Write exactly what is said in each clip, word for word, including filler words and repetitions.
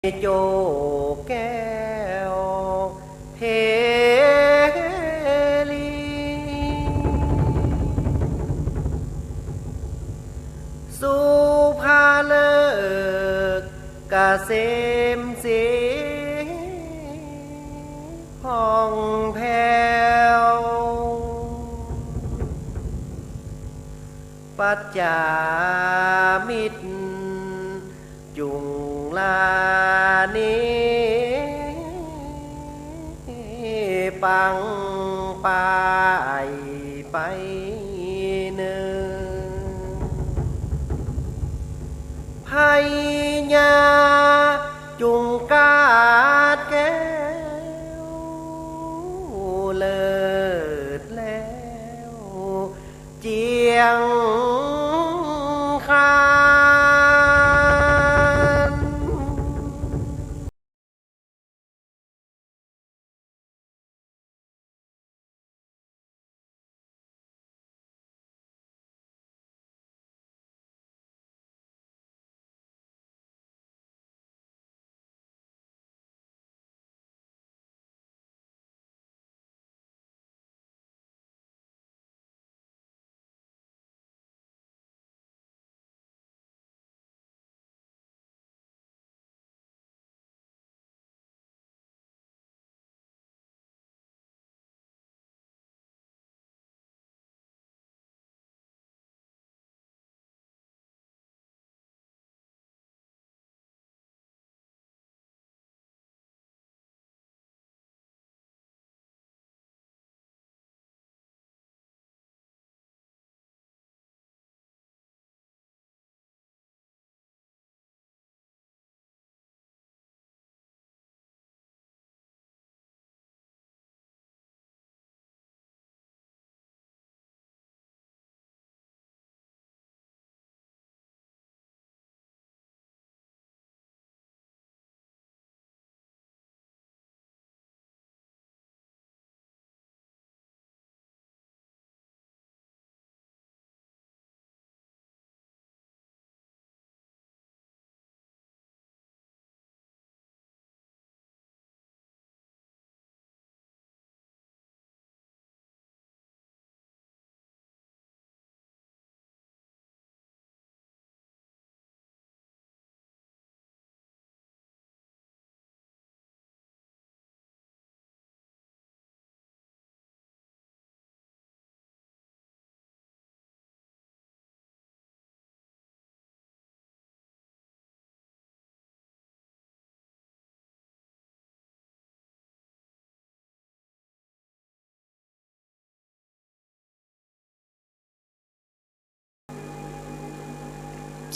โจแก้วเพลี สุภาฤกษ์เกษมศรีผ่องแผ้ว ปัจจามิตรจุ่งลานิ ปังปายไปเนิน พญาจุ่งกาดแก้วเลิศแล้ว เจียงคาน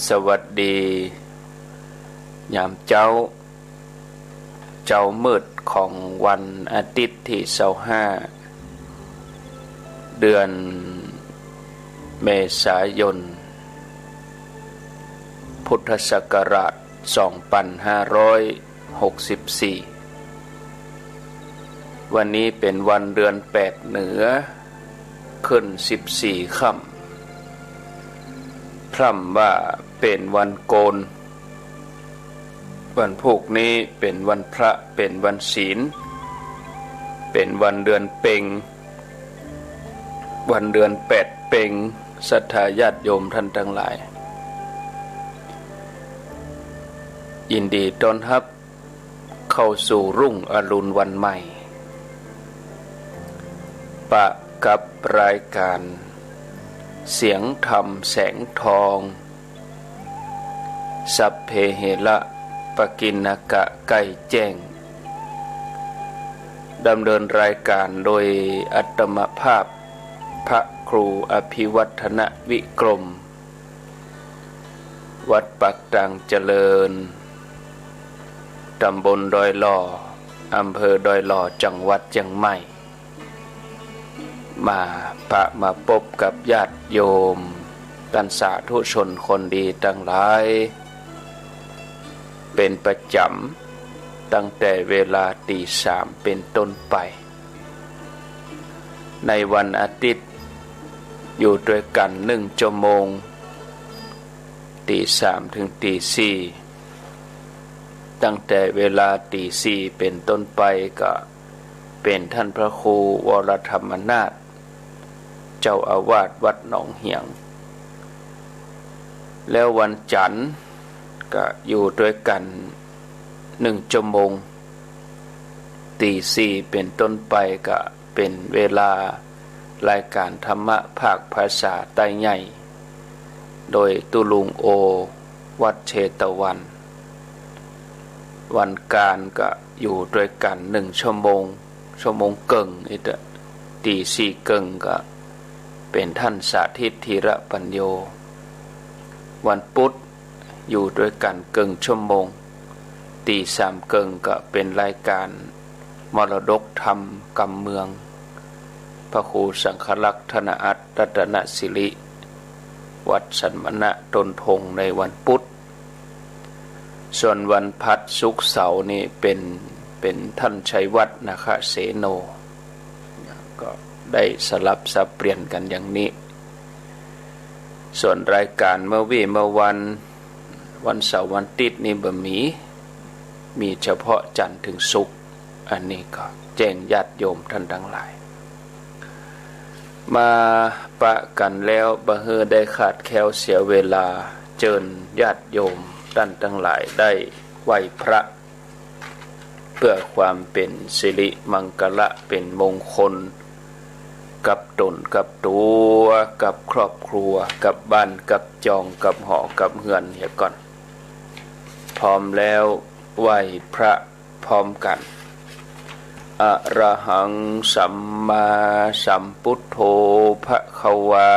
สวัสดียามเจ๊า เจ๊ามืดของวันอาทิตย์ตี้ซาวห้า เดือนเมษายน พุทธศักราชสองปันห้าร้อยหกสิบสี่ วันนี้เป๋นวันเดือนแปดเหนือ ขึ้นสิบสี่ค่ำ พร่ำว่าเป๋นวันโกน วันพูกนี้เป๋นวันพระ เป๋นวันศีล เป๋นวันเดือนเป็ง วันเดือนแปดเป็ง ศรัทธาญาติโยมท่านตังหลาย ยินดีต้อนฮับ เข้าสู่รุ่งอรุณวันใหม่ ปะกับรายการเสียงธรรมแสงทอง สัพเพเหระ ปกิณณกะ ใกล้แจ้ง ดำเนินรายการโดยอาตมาภาพ พระครูอภิวัฒนวิกรม วัดปากตางเจริญ ตำบลดอยหล่อ อำเภอดอยหล่อ จังหวัดเจียงใหม่ มาปะมาปบกับญาติโยม ต้านสาธุชนคนดีตังหลาย เป๋นประจ๋ำ ตั้งแต่เวลาตีสามเป๋นต้นไป ในวันอาทิตย์ อยู่ตวยกั๋นนึ่งชั่วโมง ตีสามเถิงตีสี่ ตั้งแต่เวลาตีสี่เป๋นต้นไปก็เป๋นท่านพระครูวรธรรมนาถ เจ้าอาวาสวัดหนองเหียง แล้ววันจันทร์ก็อยู่ตวยกั๋นหนึ่งชั่วโมง ตีสี่เป๋นต้นไปก็เป๋นเวลารายก๋านธรรมะภาคภาษาใต้ใหญ่ โดยตุ๊ลุงโอ วัดเชตวัน วันกาญก็อยู่ตวยกั๋นหนึ่งชั่วโมง ชั่วโมงเกิ่งอี้เต๊อะ ตีสี่เกิ่งก็เป๋นท่านสาธิตธีระปัญโญ วันปุธอยู่ตวยกั๋นเกิ่งชั่วโมง ตีสามเกิ่งก็เป๋นรายก๋านมรดกธรรมกำเมือง พระครูสังฆรักษ์ธนอัตต รัตนสิริ วัดสันมณะต้นธงในวันปุธ ส่วนวันพฤหัส ศุกร์ เสาร์นี่เป๋น เป๋นท่านชัยวัฒน์ นาคเสโน ก็ได้สลับสับเปลี่ยนกั๋นอย่างนี้ ส่วนรายก๋านเมื่อวี้เมื่อวัน วันเสาร์วันอาทิตย์นี่บ่มี มีเฉพาะจันทร์เถิงศุกร์ อันนี้ก็แจ้งญาติโยมท่านตังหลาย มาปะกั๋นแล้วบ่หื้อได้ขาดแคลนเสียเวลา เจิญญาติโยมต้านตังหลายได้ไหว้พระ เปื้อความเป๋นสิริมังคละ เป๋นมงคล กับต๋นกับตั๋ว กับครอบครัว กับบ้านกับจอง กับหอกับเฮือนเหียก่อน พร้อมแล้วไหว้พระพร้อมกั๋น อะระหัง สัมมาสัมพุทโธ ภะคะวา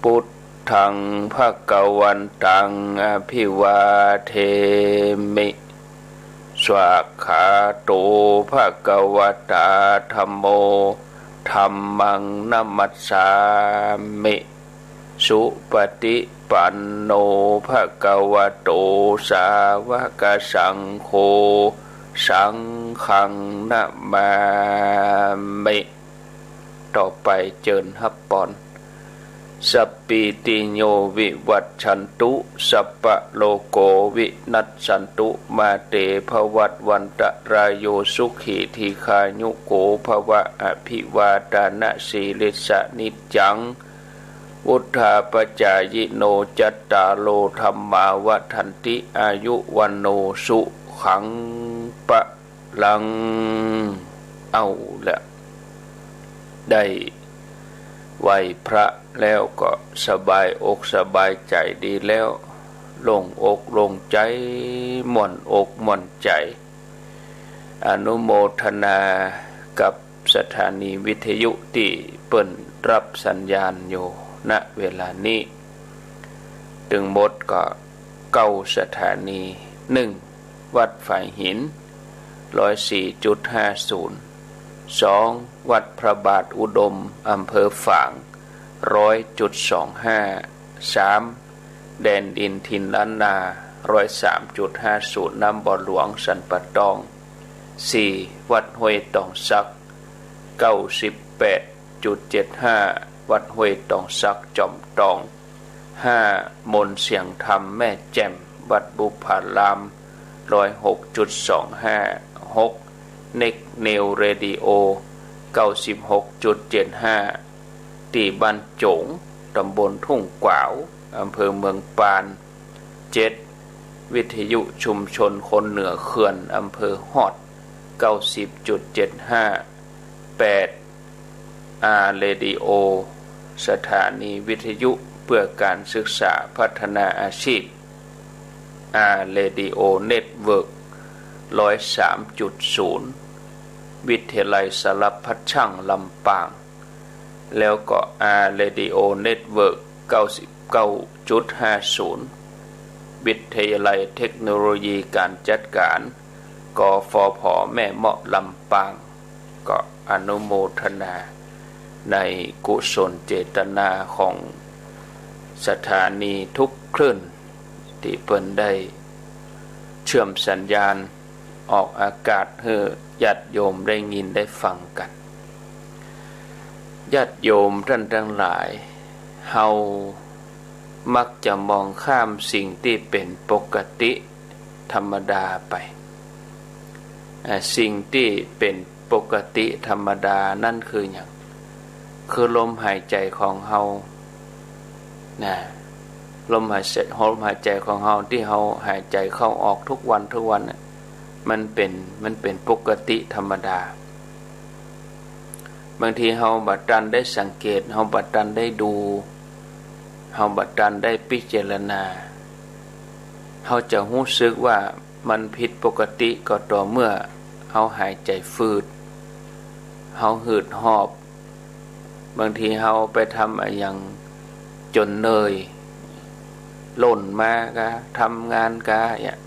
พุทธัง ภะคะวันตัง อะภิวาเทมิ สวากขาโต ภะคะวะตา ธัมโม ธัมมัง นะมัสสามิ สุปะฏิปันโน ภะคะวะโต สาวะกะสังโฆ สังฆัง นะมามิ ต่อไปเจิญฮับปอน สัพพีติโย วิวัชชันตุ สัพพะโรโค วินัสสันตุ มาเต ภะวัตวันตะราโย สุขี ทีฆายุโก ภะวะ อะภิวาทานะสีลิสสะ นิจจัง วุฑฒาปะจายิโน จัตตาโร ธัมมา วัฑฒันติ อายุ วัณโณ สุขัง พะลัง เอาละ ได้ไหว้พระแล้วก็สบายอกสบายใจ๋ดีแล้ว โล่งอกโล่งใจ๋ ม่วนอกม่วนใจ๋ อนุโมทนากับสถานีวิทยุตี้เปิ้นฮับสัญญาณอยู่ ณ เวลานี้ ตึงหมดก็เก้าสถานี หนึ่ง วัดฝายหิน ร้อยสี่จุดห้าศูนย์ สอง วัดพระบาทอุดม อำเภอฝาง ร้อยจุดสองห้า สาม แดนดินถิ่นล้านนา ร้อยสามจุดห้าศูนย์ น้ำบ่อหลวง สันป่าตอง สี่ วัดห้วยตองสัก เก้าสิบแปดจุดเจ็ดห้า วัดห้วยตองสัก จอมตอง ห้า มนต์เสียงธรรมแม่แจ่ม วัดบุพพาราม ร้อยหกจุดสองห้า หก เน็กเนวเรดิโอ เก้าสิบหกจุดเจ็ดห้า ตี้บ้านโจ๋ง ตำบลทุ่งกวาว อำเภอเมืองปาน เจ็ด วิทยุชุมชนคนเหนือเขื่อน อำเภอฮอด เก้าสิบจุดเจ็ดห้า แปด อาร์ เรดิโอ สถานีวิทยุเพื่อการศึกษาพัฒนาอาชีพ อาร์ เรดิโอ เน็ตเวิร์ก ร้อยสามจุดศูนย์ วิทยาลัยสารพัดช่างลำปาง แล้วก็ อาร์ เรดิโอ เน็ตเวิร์ก เก้าสิบเก้าจุดห้าศูนย์ วิทยาลัยเทคโนโลยีการจัดการ กฟผ แม่เมาะ ลำปาง ก็อนุโมทนาในกุศลเจตนาของสถานีทุกคลื่น ตี้เปิ้นได้เชื่อมสัญญาณออกอากาศหื้อญาติโยมได้ยินได้ฟังกั๋น ญาติโยมต้านตังหลาย เฮามักจะมองข้ามสิ่งตี้เป๋นปกติ ธรรมดาไป อ่า สิ่งตี้เป๋นปกติธรรมดานั้นคือหยัง คือลมหายใจ๋ของเฮา นะ ลมหายใจ๋ ลมหายใจ๋ของเฮาตี้เฮาหายใจ๋เข้าออกทุกวันทุกวันน่ะ มันเป๋น มันเป๋นปกติธรรมดา บางทีเฮาบ่ตันได้สังเกต เฮาบ่ตันได้ดู เฮาบ่ตันได้พิจารณา เฮาจะฮู้สึกว่ามันผิดปกติก็ต่อเมื่อเฮาหายใจ๋ฝืด เฮาหืดหอบ บางทีเฮาไปทำอะหยังจ๋นเหนื่อย ล่นมาก็ทำงานก็เนี่ย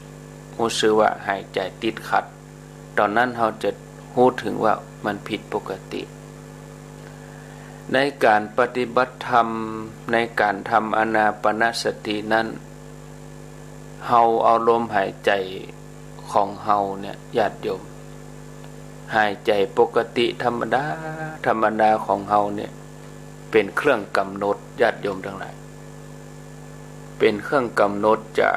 ฮู้สึกว่าหายใจ๋ติดขัด ต๋อนนั้นเฮาจะฮู้เถิงว่ามันผิดปกติ ในก๋านปฏิบัติธรรม ในก๋านทำอานาปานสตินั้น เฮาเอาลมหายใจ๋ของเฮาเนี่ย ญาติโยม หายใจ๋ปกติธรรมดา ธรรมดาของเฮาเนี่ย เป๋นเครื่องก๋ำหนด ญาติโยมตังหลาย เป๋นเครื่องก๋ำหนด จะ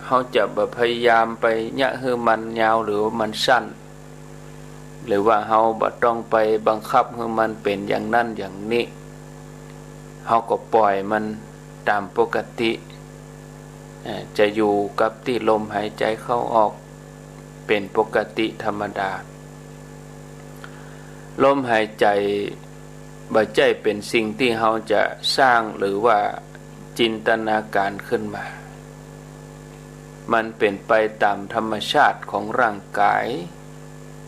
เฮาจะบ่พยายามไปเยียะหื้อมันยาวหรือว่ามันสั้น หรือว่าเฮาบ่ต้องไปบังคับหื้อมันเป๋นอย่างนั้นอย่างนี้ เฮาก็ปล่อยมันต๋ามปกติ เอ่อ จะอยู่กับตี้ลมหายใจ๋เข้าออก เป๋นปกติธรรมดา ลมหายใจ๋บ่ใจ้เป๋นสิ่งตี้เฮาจะสร้างหรือว่าจินตนาก๋านขึ้นมา มันเป๋นไปต๋ามธรรมชาติของร่างก๋าย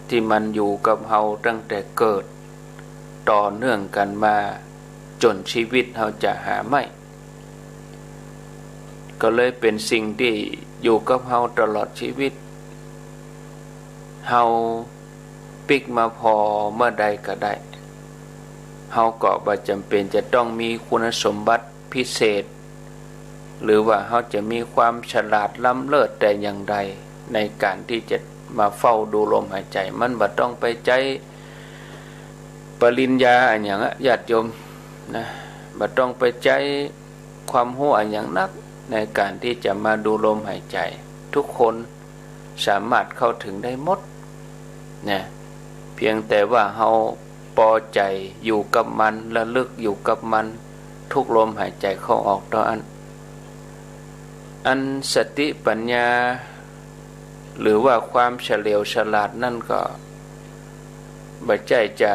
ตี้มันอยู่กับเฮาตั้งแต่เกิด ต่อเนื่องกั๋นมาจ๋นชีวิตเฮาจะหาไม้ ก็เลยเป๋นสิ่งตี้อยู่กับเฮาตลอดชีวิต เฮาปิ๊กมาผ่อเมื่อใดก็ได้ เฮาก็บ่จ๋ำเป๋นจะต้องมีคุณสมบัติพิเศษ หรือว่าเฮาจะมีความฉลาดล้ำเลิศแต่อย่างใด ในก๋านตี้จะมาเฝ้าดูลมหายใจ๋ มันบ่ต้องไปใจ๊ปริญญาอะหยังอะ ญาติโยมนะ บ่ต้องไปใจ๊ความฮู้อะหยังนัก ในก๋านตี้จะมาดูลมหายใจ๋ ทุกคน สามารถเข้าเถิงได้หมดนะ เพียงแต่ว่าเฮาปอใจ๋อยู่กับมัน ระลึกอยู่กับมัน ทุกลมหายใจ๋เข้าออกเต้าอั้น อันสติปัญญา หรือว่าความเฉลียวฉลาดนั้นก็ บ่ใจ้จะ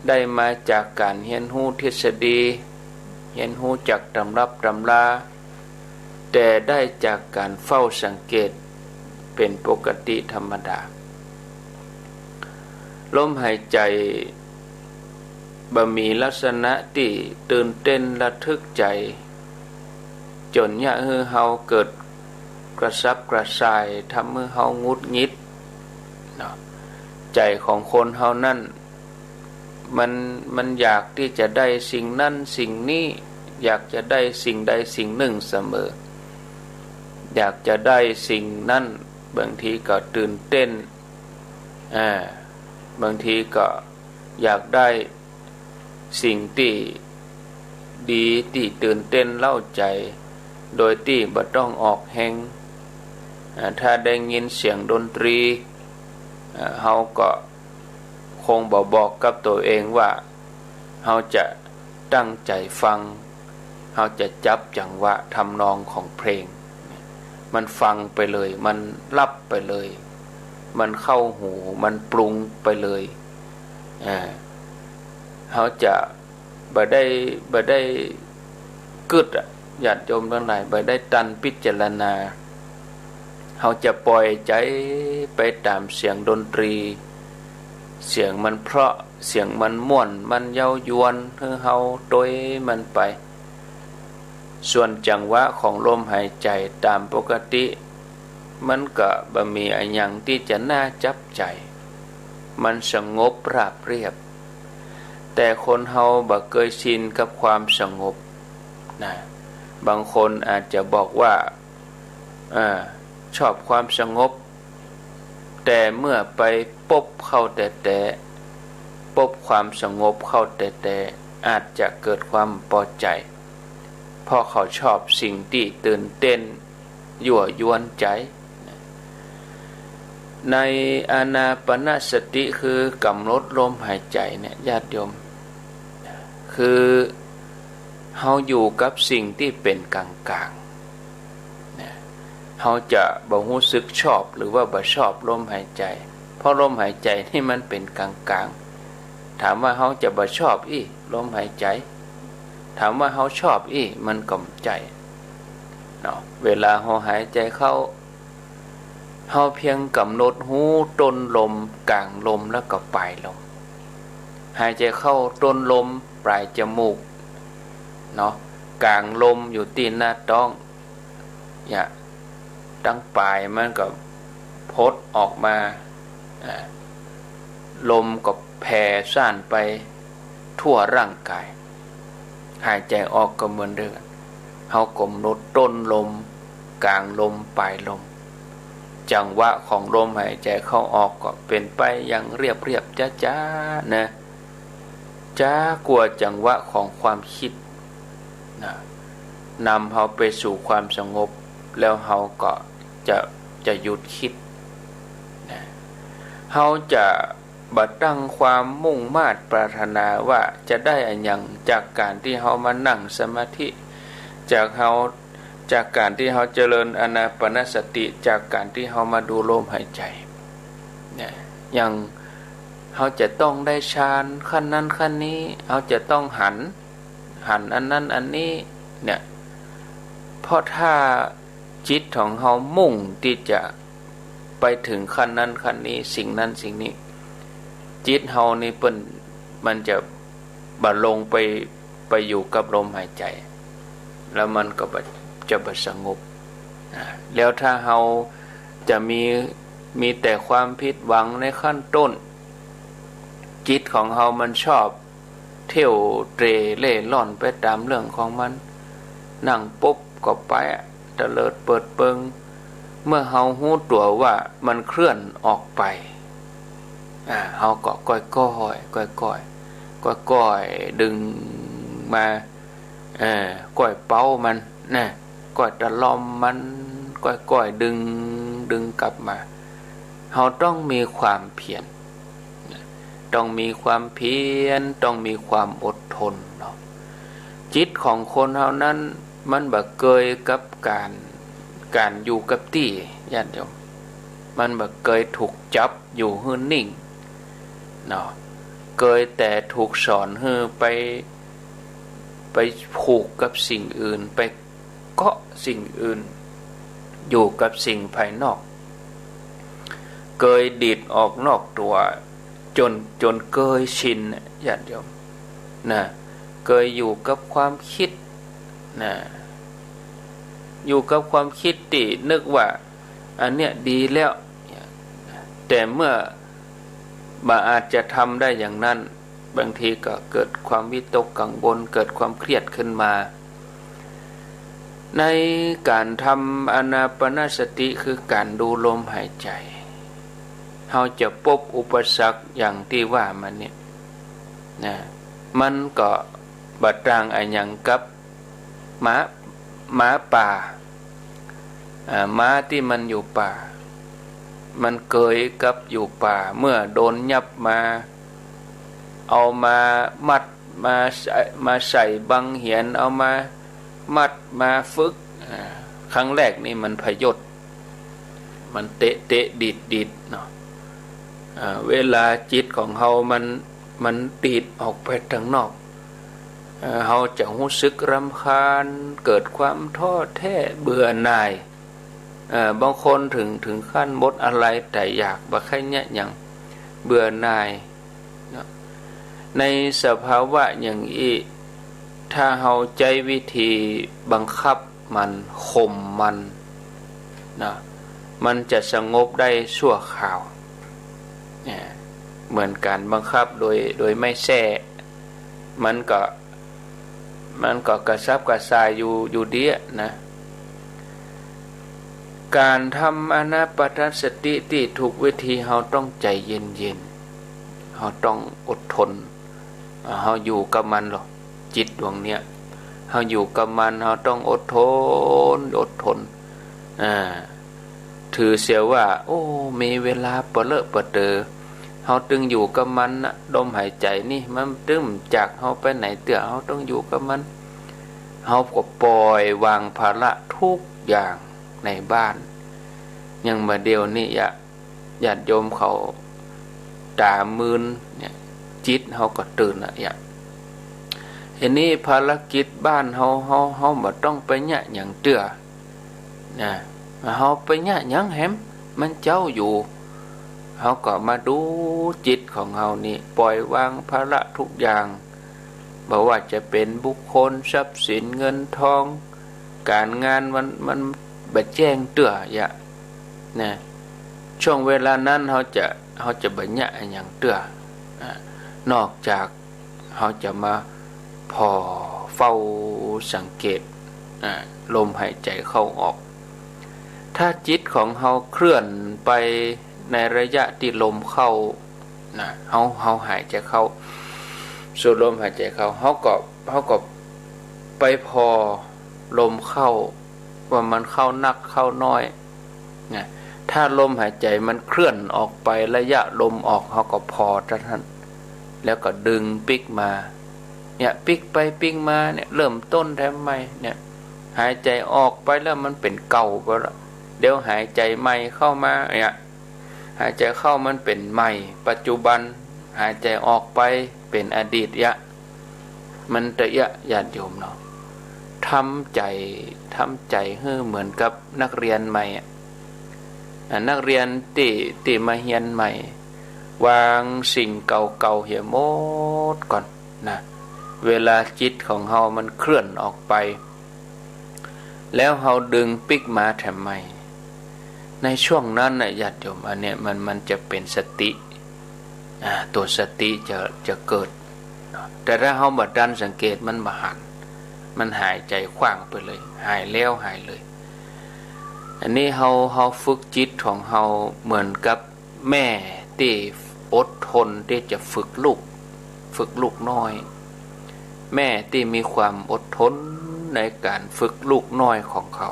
ได้มาจากก๋านเฮียนฮู้ทฤษฎี เฮียนฮู้จากตำรับตำรา แต่ได้จากก๋านเฝ้าสังเกตเป๋นปกติธรรมดา ลมหายใจ๋บ่มีลักษณะตี้ตื่นเต้นระทึกใจ๋ จ๋นเยียะหื้อเฮาเกิดกระสับกระส่าย ทำหื้อเฮาหงุดหงิดเนาะ ใจ๋ของคนเฮานั้น มัน มันอยากตี้จะได้สิ่งนั้นสิ่งนี้ อยากจะได้สิ่งใดสิ่งหนึ่งเสมอ อยากจะได้สิ่งนั้น บางทีก็ตื่นเต้น อ่า บางทีก็อยากได้สิ่งตี้ดีตี้ตื่นเต้นเร้าใจ๋ โดยตี้บ่ต้องออกแฮง อ่า ถ้าได้ยินเสียงดนตรี อ่า เฮาก็ คงบ่บอกกับตั๋วเองว่า เฮาจะตั้งใจ๋ฟัง เฮาจะจับจังหวะทำนองของเพลง มันฟังไปเลย มันหลับไปเลย มันเข้าหู มันปรุงไปเลย อ่า เฮาจะ บ่ได้ บ่ได้กึ๊ดอะ ญาติโยมตังหลาย บ่ได้ตันพิจารณา เฮาจะปล่อยใจ๋ไปต๋ามเสียงดนตรี เสียงมันเพราะ เสียงมันม่วน มันเย้ายวน หื้อเฮาตวยมันไป ส่วนจังหวะของลมหายใจ๋ต๋ามปกติ มันก็บ่มีอะหยังตี้จะน่าจับใจ๋ มันสงบราบเรียบ แต่คนเฮาบ่เกยชินกับความสงบนะ บางคนอาจจะบอกว่า เอ่อ ชอบความสงบ แต่เมื่อไปปบเข้าแต๊ๆ ปบความสงบเข้าแต๊ๆ อาจจะเกิดความปอใจ๋ เพราะเขาชอบสิ่งตี้ตื่นเต้น ยั่วยวนใจ๋ นะ ในอานาปานสติ คือกำหนดลมหายใจ๋เนี่ย ญาติโยม คือเฮาอยู่กับสิ่งตี้เป๋นก๋างๆ นะ เฮาจะบ่ฮู้สึกชอบหรือว่าบ่ชอบลมหายใจ๋ เพราะลมหายใจ๋นี่มันเป๋นก๋างๆ ถามว่าเฮาจะบ่ชอบอี้ลมหายใจ๋ ถามว่าเฮาชอบอี้ มันก็บ่ใจ้เนาะ เวลาเฮาหายใจ๋เข้า เฮาเพียงก๋ำหนดฮู้ต้นลม ก๋างลม แล้วก็ป๋ายลม หายใจ๋เข้าต้นลมป๋ายจมูกเนาะ ก๋างลมอยู่ตี้หน้าต๊อง เนี่ย ตังป๋ายมันก็พดออกมา อ่า ลมก็แผ่ซ่านไปทั่วร่างก๋าย หายใจ๋ออกก็เหมือนเดิม เฮากำหนดต้นลม ก๋างลม ป๋ายลม จังหวะของลมหายใจ๋เข้าออกก็เป๋นไปอย่างเรียบๆ จ๊าๆ นะ จ๊ากว่าจังหวะของความกึ๊ดนะ นำเฮาไปสู่ความสงบ แล้วเฮาก็จะ จะหยุดกึ๊ดนะ เฮาจะบ่ตั้งความมุ่งมาดปรารถนาว่าจะได้อะหยังจากก๋านตี้เฮามานั่งสมาธิ จากเฮา จากก๋านตี้เฮาเจริญอานาปานสติ จากก๋านตี้เฮามาดูลมหายใจ๋ เนี่ย อย่างเฮาจะต้องได้ฌานขั้นนั้นขั้นนี้ เฮาจะต้องหัน หันอันนั้นอันนี้ เนี่ย เพราะถ้าจิตของเฮามุ่งตี้จะไปเถิงขั้นนั้นขั้นนี้ สิ่งนั้นสิ่งนี้ จิตเฮานี่เปิ้น มันจะบ่ลงไป ไปอยู่กับลมหายใจ๋ แล้วมันก็บ่ จะบ่สงบ อ่า แล้วถ้าเฮาจะมี มีแต่ความผิดหวังในขั้นต้น จิตของเฮามันชอบเที่ยวเตร่เล่ร่อนไปต๋ามเรื่องของมัน นั่งปุ๊บก็ไปอะ เตลิดเปิดเปิง เมื่อเฮาฮู้ตั๋วว่ามันเคลื่อนออกไป อ่า เฮาก็ก้อยๆ ก้อยๆ ก้อยๆ ดึงมา เออ ก้อยเป๊ามันนะ ก้อยตะล่อมมัน ก้อยๆ ดึง ดึงกลับมา เฮาต้องมีความเพียรนะ ต้องมีความเพียร ต้องมีความอดทนเนาะ จิตของคนเฮานั้นมันบ่เกยกับก๋าน ก๋านอยู่กับตี้ ญาติโยม มันบ่เกยถูกจับอยู่หื้อนิ่งเนาะ เกยแต่ถูกสอนหื้อไป ไปผูกกับสิ่งอื่น ไปเกาะสิ่งอื่น อยู่กับสิ่งภายนอก เกยดีดออกนอกตั๋ว จ๋น จ๋นเกยชินน่ะ ญาติโยม นะ เกยอยู่กับความกึ๊ด นะ อยู่กับความกึ๊ดตี้นึกว่าอันเนี้ยดีแล้ว แต่เมื่อบ่อาจจะทำได้อย่างนั้น บางทีก็เกิดความวิตกกังวล เกิดความเครียดขึ้นมา ในก๋านทำอานาปานสติ คือก๋านดูลมหายใจ๋ เฮาจะปบอุปสรรคอย่างตี้ว่ามาเนี่ยนะ มันก็บ่ต่างอะหยังกับหมา หมาป่า อ่า หมาตี้มันอยู่ป่า มันเกยกับอยู่ป่า เมื่อโดนยับมา เอามามัด มาใส่ มาใส่บังเหียน เอามามัด มาฝึก อ่า ครั้งแรกนี่มันพยศ มันเตะเตะดีดดีดเนาะ อ่า เวลาจิตของเฮามัน มันดีดออกไปตางนอก เอ่อ เฮาจะฮู้สึกรำคาญ เกิดความท้อแท้ เบื่อหน่าย เอ่อ บางคนเถิง เถิงขั้นหมดอาลัยต๋ายอยาก บ่ใค่เยียะหยัง เบื่อหน่ายเนาะ ในสภาวะอย่างอี้ ถ้าเฮาใจ๊วิธีบังคับมัน ข่มมันเนาะ มันจะสงบได้ชั่วคราว เนี่ย เหมือนก๋านบังคับโดย โดยไม้แส้ มันก็ มันก็กระสับกระส่ายอยู่ อยู่เดี้ยนะ ก๋านทำอานาปานสติตี้ถูกวิธี เฮาต้องใจ๋เย็นๆ เฮาต้องอดทน เฮาอยู่กับมันลอ จิตดวงเนี้ย เฮาอยู่กับมัน เฮาต้องอดทน อดทน อ่า ถือเสียว่า โอ้ มีเวลาปะเลอะปะเต๋อ เฮาตึงอยู่กับมันนะ ลมหายใจ๋นี่มันตึงบ่จากเฮาไปไหนเตื้อ เฮาต้องอยู่กับมัน เฮาก็ปล่อยวางภาระทุกอย่างในบ้าน อย่างบ่าเดี่ยวนี้ยะ ญาติโยมเขาต๋ามื่นเนี่ย จิตเฮาก็ตื่นละยะ ทีนี้ภารกิจบ้านเฮา เฮา เฮาบ่ต้องไปเยียะหยังเตื้อ นะ เฮาไปเยียะหยังแหม มันเจ๊าอยู่ เฮาก็มาดูจิตของเฮานี่ ปล่อยวางภาระทุกอย่าง บ่ว่าจะเป๋นบุคคล ทรัพย์สิน เงินทอง ก๋านงาน มัน มันบ่แจ้งเตื้อยะ นะ ช่วงเวลานั้นเฮาจะ เฮาจะบ่เยียะอะหยังเตื้อ อ่า นอกจาก เฮาจะมาผ่อเฝ้าสังเกต อ่า ลมหายใจ๋เข้าออก ถ้าจิตของเฮาเคลื่อนไปในระยะตี้ลมเข้า นะ เฮา เฮาหายใจ๋เข้า สูดลมหายใจ๋เข้า เฮาก็ เฮาก็ไปผ่อลมเข้า ว่ามันเข้านักเข้าน้อย นะ ถ้าลมหายใจ๋มันเคลื่อนออกไป ระยะลมออก เฮาก็ผ่อเต้านั้น แล้วก็ดึงปิ๊กมา เนี่ย ปิ๊กไปปิ๊กมาเนี่ย เริ่มต้นแถมใหม่ เนี่ย หายใจ๋ออกไปแล้วมันเป๋นเก่าไปแล้ว เดี๋ยวหายใจ๋ใหม่เข้ามา เนี่ย หายใจ๋เข้ามันเป๋นใหม่ ปัจจุบัน หายใจ๋ออกไปเป๋นอดีตยะ มันเต๊อะยะ ญาติโยมเนาะ ทำใจ๋ ทำใจ๋หื้อเหมือนกับนักเรียนใหม่อะ อ่ะ นักเรียนตี้ ตี้มาเฮียนใหม่ วางสิ่งเก่าๆ เหียหมดก่อนนะ เวลาจิตของเฮามันเคลื่อนออกไป แล้วเฮาดึงปิ๊กมาแถมใหม่ ในช่วงนั้นน่ะ ญาติโยม อันเนี้ยมัน มันจะเป๋นสติ อ่า ตั๋วสติจะ จะเกิดเนาะ แต่ถ้าเฮาบ่ตันสังเกต มันบ่หัน มันหายใจ๋ขว้างไปเลย หายแล้วหายเลย อันนี้เฮา เฮาฝึกจิตของเฮาเหมือนกับแม่ตี้อดทนตี้จะฝึกลูก ฝึกลูกน้อย แม่ตี้มีความอดทนในก๋านฝึกลูกน้อยของเขา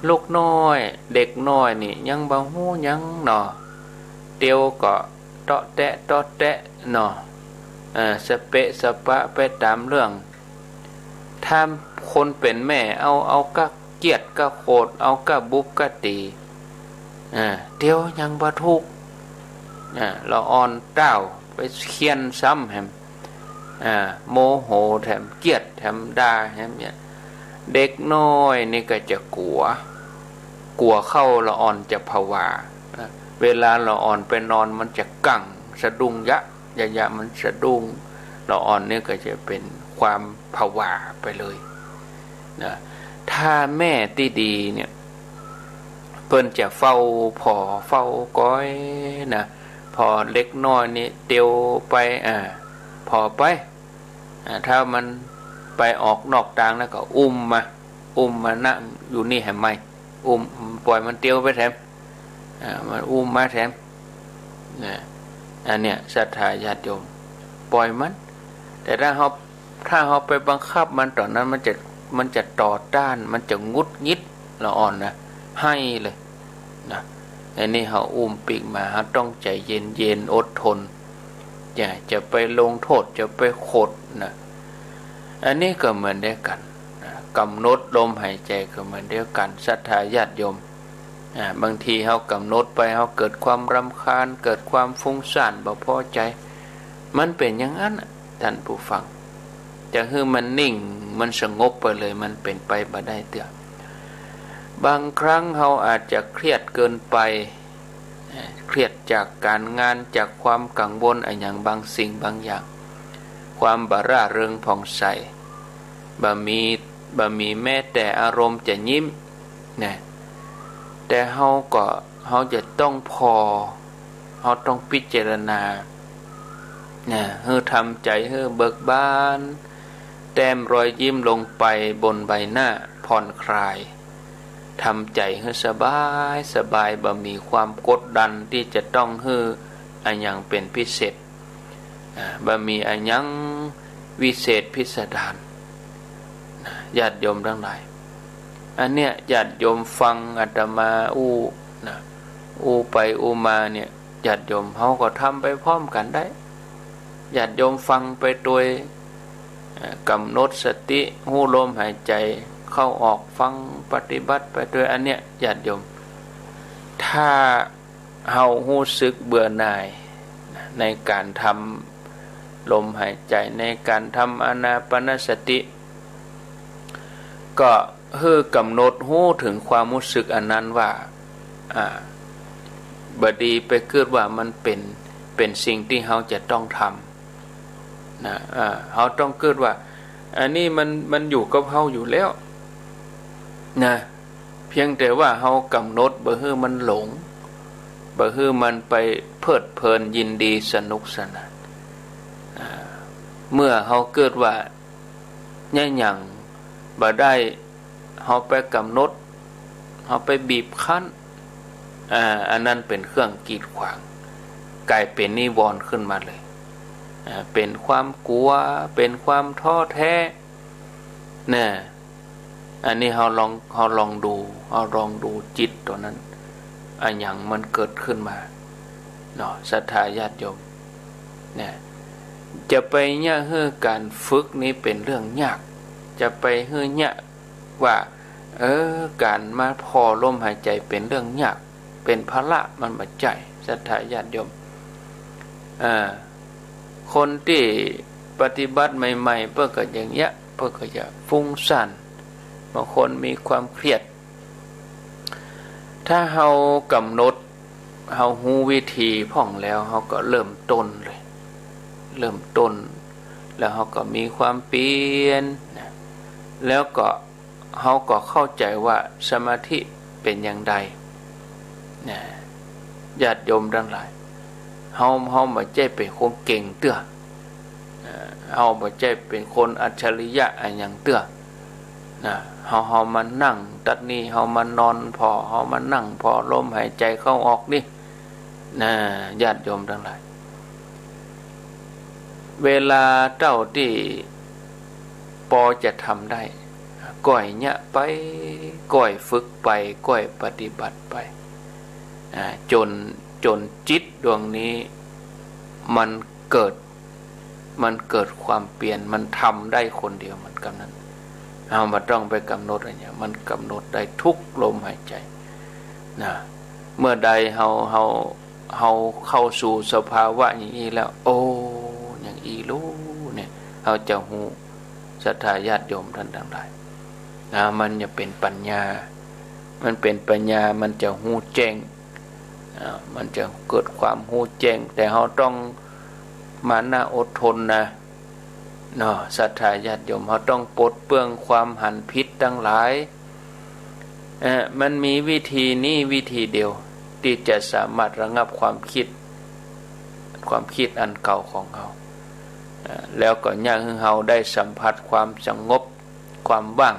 ลูกน้อย เด็กน้อยนี่ยังบ่ฮู้หยังเนาะ เตียวก็เตาะแตะเตาะแตะเนาะ เอ่อ สะเปะสะปะไปต๋ามเรื่อง ถ้าคนเป๋นแม่เอา เอาก้าเคียดก้าโขด เอาก้าบุบก้าตี๋ อ่า เตียวยังบ่ถูก อ่า ละอ่อนต้าว ไปเคี่ยนซ้ำแหม อ่า โมโหแถม เคียดแถม ด่าแถมเนี่ย เด็กน้อยนี่ก็จะกั๋ว กั๋วเข้าละอ่อนจะผวา อ่า เวลาละอ่อนไปนอนมันจะกั๋งสะดุ้งยะ ยะยะมันสะดุ้ง ละอ่อนนี่ก็จะเป๋นความผวาไปเลยนะ ถ้าแม่ตี้ดีเนี่ย เปิ้นจะเฝ้าผ่อเฝ้าก้อยนะ ผ่อเด็กน้อยนี่เตียวไป อ่า ผ่อไป อ่า ถ้ามันไปออกนอกตางแล้วก็อุ้มมา อุ้มมานั่งอยู่นี่แหมใหม่ อุ้ม ปล่อยมันเตียวไปแถม อ่า มันอุ้มมาแถม นะ อันเนี้ย ศรัทธาญาติโยม ปล่อยมัน แต่ถ้าเฮา ถ้าเฮาไปบังคับมันต๋อนนั้น มันจะ มันจะต่อต้าน มันจะหงุดหงิด ละอ่อนนะ ไห้เลยนะ อันนี้เฮาอุ้มปิ๊กมา เฮาต้องใจ๋เย็นๆ อดทน จะ จะไปลงโต้ษ จะไปขดนะ อันนี้ก็เหมือนเดียวกั๋นนะ ก๋ำหนดลมหายใจ๋ก็เหมือนเดียวกั๋น ศรัทธาญาติโยม อ่า บางทีเฮาก๋ำหนดไป เฮาเกิดความรำคาญ เกิดความฟุ้งซ่าน บ่พอใจ๋ มันเป๋นอย่างนั้นน่ะ ท่านผู้ฟัง จะหื้อมันนิ่ง มันสงบไปเลย มันเป๋นไปบ่ได้เตื้อ บางครั้งเฮาอาจจะเครียดเกินไป เอ่อ เครียดจากก๋านงาน จากความกังวลอะหยังบางสิ่งบางอย่าง ความบ่ร่าเริงผ่องใส บ่มี บ่มีแม้แต่อารมณ์จะยิ้ม นะ แต่เฮาก็ เฮาจะต้องผ่อ เฮาต้องพิจารณา นะ หื้อทำใจ๋หื้อเบิกบาน แต้มรอยยิ้มลงไปบนใบหน้า ผ่อนคลาย ทำใจ๋หื้อสบายสบาย บ่มีความกดดันตี้จะต้องหื้ออะหยังเป๋นพิเศษ อ่า บ่มีอะหยังวิเศษพิสดาร นะ ญาติโยมตังหลาย อันเนี้ย ญาติโยมฟังอาตมาอู้ นะ อู้ไปอู้มาเนี่ย ญาติโยม เฮาก็ทำไปพร้อมกั๋นได้ ญาติโยมฟังไปตวย เอ่อ ก๋ำหนดสติ ฮู้ลมหายใจ๋เข้าออก ฟังปฏิบัติไปตวย อันเนี้ย ญาติโยม ถ้าเฮาฮู้สึกเบื่อหน่ายในก๋านทำลมหายใจ๋ ในก๋านทำอานาปานสติ ก็หื้อก๋ำหนดฮู้เถิงความฮู้สึกอันนั้นว่า อ่า บ่ดีไปกึ๊ดว่ามันเป๋น เป๋นสิ่งตี้เฮาจะต้องทำ นะ อ่า เฮาต้องกึ๊ดว่า อันนี้มัน มันอยู่กับเฮาอยู่แล้ว นะ เพียงแต่ว่าเฮาก๋ำหนดบ่หื้อมันหลง บ่หื้อมันไปเพลิดเพลินยินดีสนุกสนาน อ่า เมื่อเฮากึ๊ดว่า เยียะหยังบ่ได้ เฮาไปก๋ำหนด เฮาไปบีบคั้น อ่า อันนั้นเป๋นเครื่องกีดขวาง ก๋ายเป๋นนิวรณ์ขึ้นมาเลย อ่า เป๋นความกั๋ว เป๋นความท้อแท้ นะ อันนี้เฮาลอง เฮาลองดู เฮาลองดูจิตตั๋วนั้น อะหยังมันเกิดขึ้นมา เนาะ ศรัทธาญาติโยม นะ จะไปเยียะหื้อก๋านฝึกนี้เป๋นเรื่องยาก จะไปหื้อเยียะว่า เออ ก๋านมาผ่อลมหายใจ๋เป๋นเรื่องยาก เป๋นภาระ มันบ่ใจ้ ศรัทธาญาติโยม อ่า คนตี้ปฏิบัติใหม่ๆ เปิ้นก็อย่างเยียะ เปิ้นก็จะฟุ้งซ่าน บางคนมีความเครียด ถ้าเฮาก๋ำหนด เฮาฮู้วิธีพ่องแล้ว เฮาก็เริ่มต้นเลย เริ่มต้น แล้วเฮาก็มีความเปียรนะ แล้วก็ เฮาก็เข้าใจ๋ว่าสมาธิเป๋นอย่างใด นะ ญาติโยมตังหลาย เฮา เฮาบ่ใจ้เป๋นคนเก่งเตื้อ เอ่อ เฮาบ่ใจ้เป๋นคนอัจฉริยะอะหยังเตื้อ นะ เฮา เฮามานั่งตั๊ดนี้ เฮามานอนผ่อ เฮามานั่งผ่อลมหายใจ๋เข้าออกนี่ นะ ญาติโยมตังหลาย เวลาเต้าตี้ปอจะทำได้ ก้อยเยียะไป ก้อยฝึกไป ก้อยปฏิบัติไป อ่า จ๋น จ๋นจิตดวงนี้มันเกิด มันเกิดความเปียร มันทำได้คนเดียวเหมือนกั๋นนั้น เฮาบ่ต้องไปก๋ำหนดอะหยัง มันก๋ำหนดได้ทุกลมหายใจ๋ นะ เมื่อใดเฮา เฮา เฮาเข้าสู่สภาวะอย่างอี้แล้ว โอ้ อย่างอี้ลูเนี่ย เฮาจะฮู้ ศรัทธาญาติโยมต้านตังหลาย นะ มันจะเป๋นปัญญา มันเป๋นปัญญา มันจะฮู้แจ้ง อ่า มันจะเกิดความฮู้แจ้ง แต่เฮาต้องมานะอดทนนะ เนาะ ศรัทธาญาติโยม เฮาต้องปลดเปลื้องความหันผิดตังหลาย เอ่อ มันมีวิธีนี้วิธีเดียว ตี้จะสามารถระงับความกึ๊ด ความกึ๊ดอันเก่าของเฮา เอ่อ แล้วก็เยียะหื้อเฮาได้สัมผัสความสงบ ความว่าง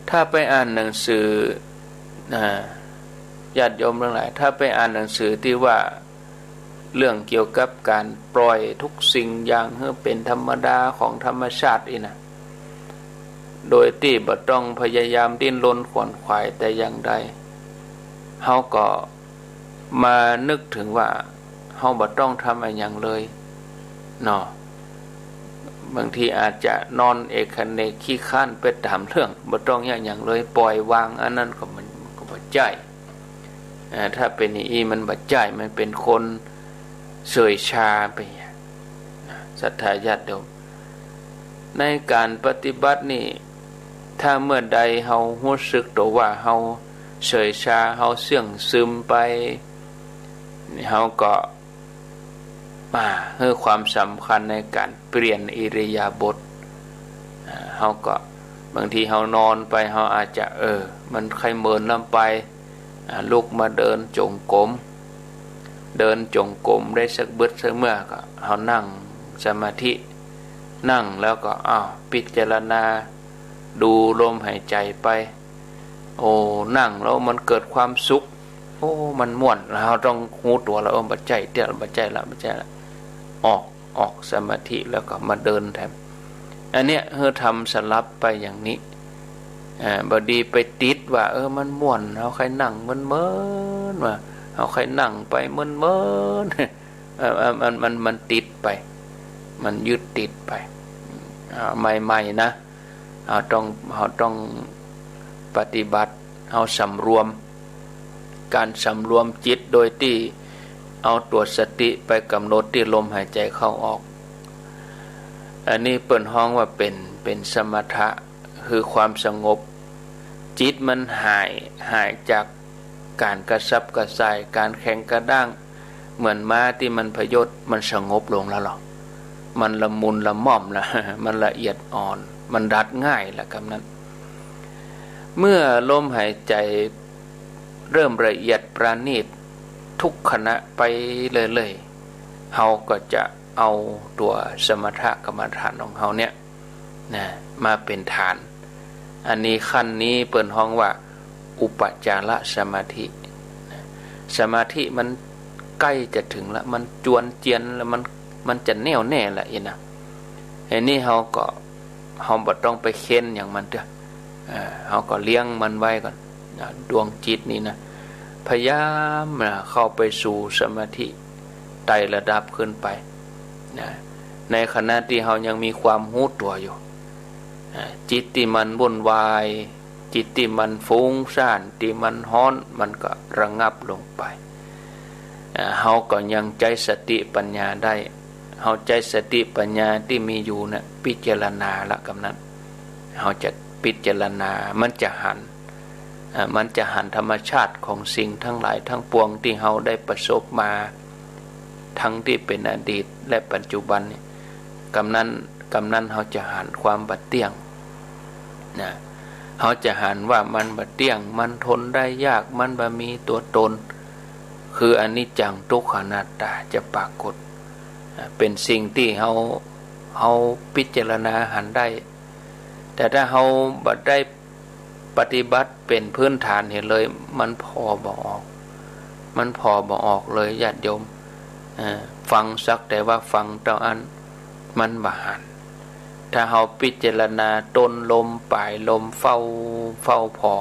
ถ้าไปอ่านหนังสือ อ่า ญาติโยมตังหลาย ถ้าไปอ่านหนังสือตี้ว่า เรื่องเกี่ยวกับก๋านปล่อยทุกสิ่งอย่างหื้อเป๋นธรรมดาของธรรมชาติอี้นะ โดยตี้บ่ต้องพยายามดิ้นรนขวนขวายแต่อย่างใด เฮาก็มานึกเถิงว่า เฮาบ่ต้องทำอะหยังเลย เนาะ บางทีอาจจะนอนเอกเขนกขี้คร้านไปต๋ามเรื่อง บ่ต้องเยียะหยังเลย ปล่อยวาง อันนั้นก็มัน มันก็บ่ใจ้ อ่า ถ้าเป๋นอย่างอี้มันบ่ใจ้ มันเป๋นคนเฉยชาไป นะ ศรัทธาญาติโยม ในก๋านปฏิบัตินี่ ถ้าเมื่อใดเฮาฮู้สึกตั๋วว่าเฮาเฉยชา เฮาเสื่องซึมไป เฮาก็ อ่า หื้อความสำคัญในก๋านเปลี่ยนอิริยาบถ อ่า เฮาก็ บางทีเฮานอนไป เฮาอาจจะ เออ มันใค่เมินลำไป อ่า ลุกมาเดินจงกรม เดินจงกรมได้สักบึดสักเมื่อก็ เฮานั่งสมาธิ นั่งแล้วก็ อ้าว พิจารณาดูลมหายใจ๋ไป โอ้ นั่งแล้วมันเกิดความสุข โอ้ มันม่วน แล้วเฮาต้องฮู้ตั๋วแล้ว เออ บ่ใจ้เตื้อ บ่ใจ้ละ บ่ใจ้ละ ออก ออกสมาธิแล้วก็มาเดินแทน อันเนี้ย หื้อทำสลับไปอย่างนี้ อ่า บ่ดีไปติดว่า เออ มันม่วน เฮาใค่นั่งเมินๆ ว่า เฮาใค่นั่งไปเมินๆ เออ เออ มัน มัน มันติดไป มันยึดติดไป อ่า ใหม่ๆ นะ เฮาต้อง เฮาต้องปฏิบัติ เฮาสำรวม ก๋านสำรวมจิตโดยตี้เอาตั๋วสติไปก๋ำหนดตี้ลมหายใจ๋เข้าออก อันนี้เปิ้นฮ้องว่าเป๋น เป๋นสมถะ คือความสงบ จิตมันหาย หายจากก๋านกระสับกระส่าย ก๋านแข็งกระด้าง เหมือนม้าตี้มันพยศ มันสงบลงแล้วลอ มันละมุนละม่อมละ มันละเอียดอ่อน มันดัดง่ายละกำนั้น เมื่อลมหายใจ๋เริ่มละเอียดประณีตทุกขณะไปเรื่อยๆ เฮาก็จะเอาตั๋วสมถกรรมฐานของเฮาเนี่ย นะ มาเป๋นฐาน อันนี้ขั้นนี้เปิ้นฮ้องว่าอุปจารสมาธิ นะ สมาธิมันใก้จะเถิงละ มันจวนเจียนละ มัน มันจะแน่วแน่ละอี้นะ อันนี้เฮาก็ เฮาบ่ต้องไปเค้นหยังมันเตื้อ อ่า เฮาก็เลี้ยงมันไว้ก่อน อ่า ดวงจิตนี้นะ พยายามนะ เข้าไปสู่สมาธิไต่ระดับขึ้นไปนะ ในขณะตี้เฮายังมีความฮู้ตั๋วอยู่ อ่า จิตตี้มันวุ่นวาย จิตตี้มันฟุ้งซ่าน ตี้มันฮ้อน มันก็ระงับลงไป อ่า เฮาก็ยังใจ๊สติปัญญาได้ เฮาใจ๊สติปัญญาตี้มีอยู่น่ะ พิจารณาละกำนั้น เฮาจะพิจารณา มันจะหัน อ่า มันจะหันธรรมชาติของสิ่งทั้งหลายทั้งปวงตี้เฮาได้ประสบมา ทั้งตี้เป๋นอดีตและปัจจุบันนี่ กำนั้น กำนั้นเฮาจะหันความบ่เตี้ยง นะ เฮาจะหันว่ามันบ่เตี้ยง มันทนได้ยาก มันบ่มีตั๋วตน คืออนิจจังทุกขังอนัตตาจะปรากฏ อ่า เป๋นสิ่งตี้เฮา เฮาพิจารณาหันได้ แต่ถ้าเฮาบ่ได้ปฏิบัติเป๋นพื้นฐานเหียเลย มันผ่อบ่ออก มันผ่อบ่ออกเลยญาติโยม เอ่อ ฟังสักแต่ว่าฟังเต้าอั้น มันบ่หัน ถ้าเฮาพิจารณาต้นลมปลายลม เฝ้า เฝ้าผ่อ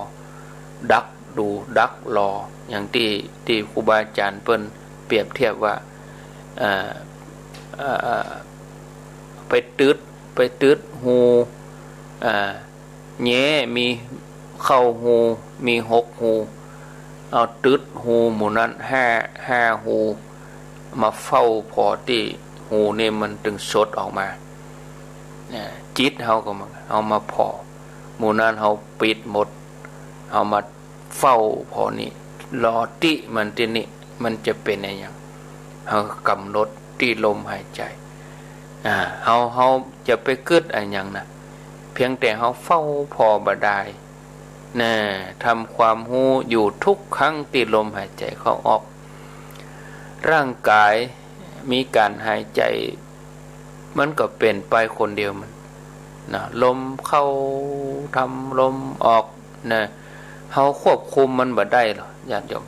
ดักดูดักรอ อย่างตี้ ตี้ครูบาอาจ๋ารย์เปิ้นเปรียบเทียบว่า เอ่อ เอ่อ ไปตึ๊ด ไปตึ๊ดฮู เอ่อ แย้มีเข้าฮู มีหกฮู เอาตึ๊ดฮูหมู่นั้นห้า ห้าฮู มาเฝ้าผ่อตี้ฮูนี่มันตึงสดออกมา เนี่ย จิตเฮาก็มา เอามาผ่อ หมู่นั้นเฮาปิดหมด เอามาเฝ้าผ่อนี่ รอตี้มันตี้นี่ มันจะเป๋นอะหยัง เฮากำหนดตี้ลมหายใจ๋ อ่า เฮา เฮาจะไปกึ๊ดอะหยังนะ เพียงแต่เฮาเฝ้าผ่อบ่ดาย นะ ทำความฮู้อยู่ทุกครั้งตี้ลมหายใจ๋เข้าออก ร่างก๋ายมีก๋านหายใจ๋ มันก็เป๋นไปคนเดียวมัน นะ ลมเข้าทำ ลมออก นะ เฮาควบคุมมันบ่ได้หรอกญาติโยม